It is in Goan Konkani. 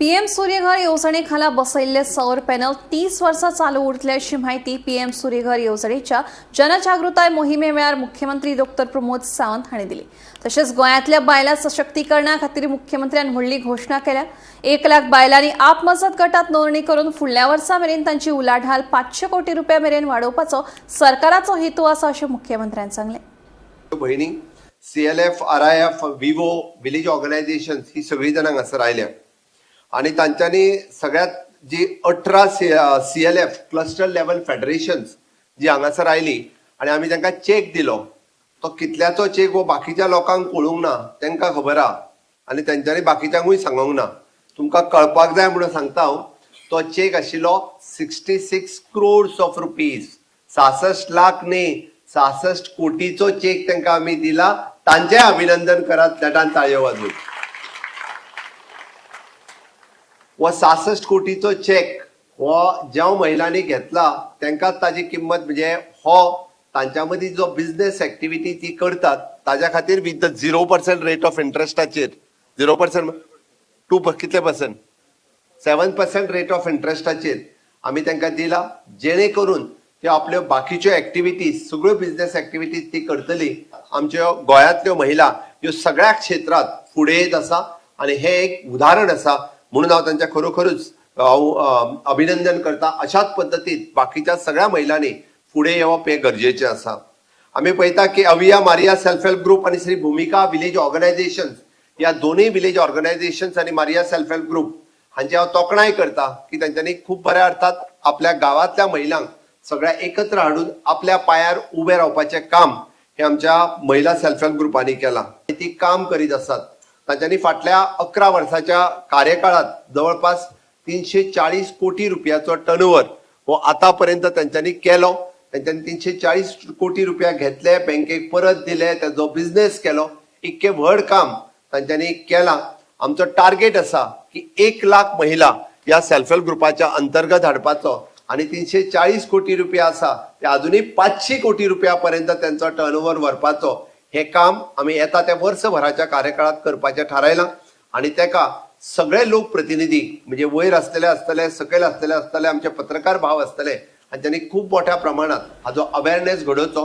पीएम सूर्यघर येवजणे खाला बसयल्ले सौर पॅनल 30 वर्सां चालू उरतले अशी माहिती पीएम सूर्यघर येवजणेच्या जनजागृताय मोहिमे वेळार मुख्यमंत्री डॉक्टर प्रमोद सावंत हांणी दिली. तशेंच गोंयांतल्या बायलां सशक्तीकरणा खातीर मुख्यमंत्र्यान व्हडली घोशणा केल्या. 1 लाख बायलांनी आपमजत गटात नोंदणी करून फुडल्या वर्सा मेरेन तांची उलाढाल 500 कोटी रुपया मेरेन वाडोवपाचो सरकाराचो हेतू आसा अशें मुख्यमंत्र्यान सांगलें. भयणी CLF, RIF, VO, village organisation ही सगळीं जाणां हांगासर आयल्या आनी तांच्यांनी सगळ्यात जी 18 CLF cluster level federations जी हांगासर आयली आनी आमी तांकां चॅक दिलो. तो कितल्याचो चॅक हो बाकीच्या लोकांक कळूंक ना, तांकां खबर आहा आनी तेंच्यांनी बाकीच्यांकूय सांगूंक ना. तुमकां कळपाक जाय म्हणून सांगता हांव, तो चॅक आशिल्लो 66 क्रोर्स ऑफ रुपीज. 66 लाख न्ही, 66 कोटीचो चेक तांकां आमी दिला. तांचें अभिनंदन करात नेटान ताळयो वाजून. हो 66 कोटीचो चेक हो ज्या महिलांनी घेतला तांकां ताजी किंमत, म्हणजे हो तांच्या मदीं जो बिझनेस एक्टिविटी ती करतात ताज्या खातीर with the 0% rate of इंट्रस्टाचेर, 0% 2 कितले पर्संट, 7% रेट ऑफ इंट्रस्टाचेर आमी तांकां दिला, जेणे करून त्यो आपल्यो बाकीच्यो एक्टिविटीज, सगळ्यो बिझनेस एक्टिविटीज ती करतली. आमच्यो गोंयांतल्यो महिला ह्यो सगळ्या क्षेत्रांत फुडें येत आसा आनी हें एक उदाहरण आसा म्हणून हांव तांच्या खरोखरूच हांव अभिनंदन करता. अशाच पद्दतीन बाकीच्या सगळ्या महिलांनी फुडें येवप हें गरजेचें आसा. आमी पळयता की अविया मारिया सेल्फ हेल्प ग्रुप आनी श्री भुमिका विलेज ऑर्गनायझेशन्स, ह्या दोनूय विलेज ऑर्गनायझेशन्स आनी मारिया सेल्फ हेल्प ग्रुप हांची हांव तोखणाय करता की तांच्यांनी खूब बऱ्या अर्थात आपल्या गांवांतल्या महिलांक सगळ्या एकत्र हाडून आपल्या पांयार उबें रावपाचें काम हें आमच्या महिला सेल्फ हेल्प ग्रुपांनी केलां. ती काम करीत आसात. तांच्यांनी फाटल्या 11 वर्साच्या कार्यकाळात जवळपास 340 कोटी रुपयाचो टर्नओव्हर हो आतापर्यंत तांच्यांनी केलो. तांच्यांनी 340 कोटी रुपया घेतले, बँकेक परत दिले, ताजो बिझनेस केलो. इतकें व्हड काम तांच्यांनी केलां. आमचो टार्गेट आसा की 1 लाख महिला ह्या सेल्फ हेल्प ग्रुपाच्या अंतर्गत हाडपाचो आनी 340 कोटी रुपया आसा ते अजुनूय 500 कोटी रुपया पर्यंत त्यांचो टर्नओव्हर व्हरपाचो. हें काम आमी येता त्या वर्सभराच्या कार्यकाळात करपाचें थारायलां आनी तेका सगळे लोकप्रतिनिधी, म्हणजे वयर आसतले आसतले, सकयल आसतले आसतले, आमचे पत्रकार भाव आसतले, हांच्यांनी खूब मोठ्या प्रमाणात हाजो अवेरनेस घडोवचो.